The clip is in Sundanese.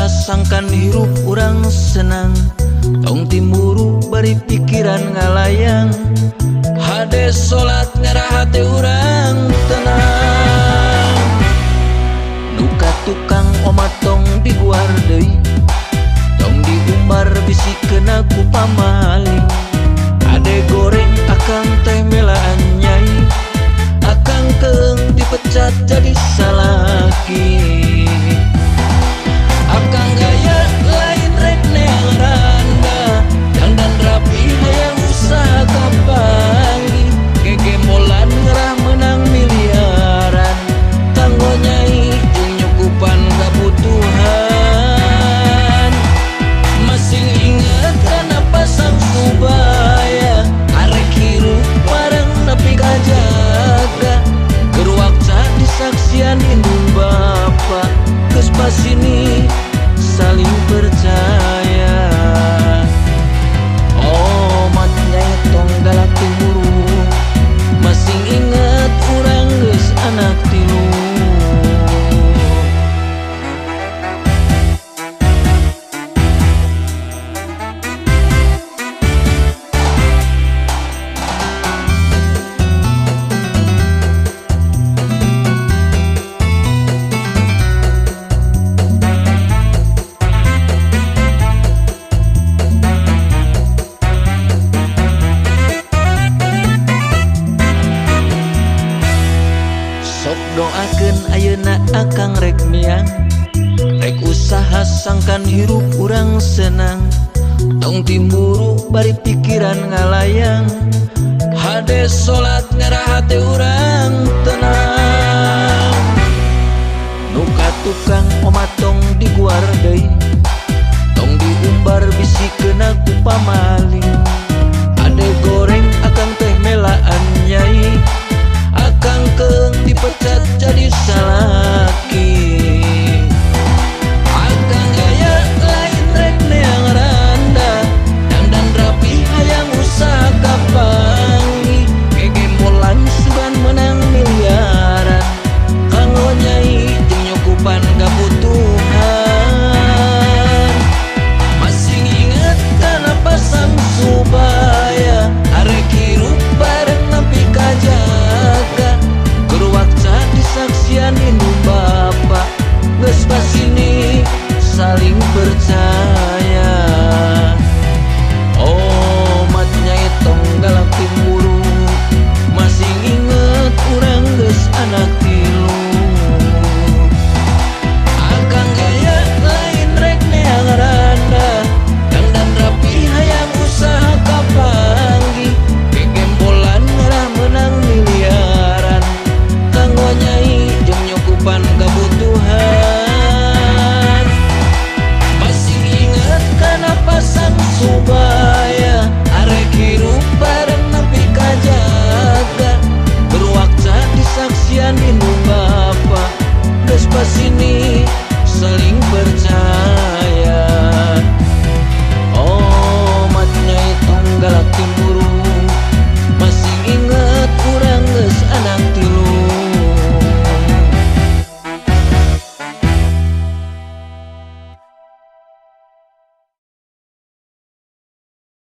usaha sangkan hirup urang senang. Tong timburu bari pikiran ngalayang. Hade salat ngarah hate urang tenang. Nuka tukang omat tong diguar deui, tong diumbar bisi kena ku pamaling. Ade goreng akang teh melaan nyai, akang keung dipecat jadi salaki. Akang gaya lain rek neang randa, dandan rapi hayang usaha kapanggih. Gegembolan ngerah menang miliaran, kanggo nyai jeung nyukupan kabutuhan. Masing inget kana pasang subaya, arek hirup bareng nepi ka jaga. Keur wakca disaksian indung bapa, geus pasini saling percaya. Omat nyai tong galak timburu, masing inget urang geus anak tilu. Sok doakeun ayeuna akang rek miang, rek usaha sangkan hirup urang senang. Tong timburu bari pikiran ngalayang. Hade salat ngarah hate urang tenang. Nuka tukang omat tong diguar deui, tong diumbar bisi kena ku pamaling.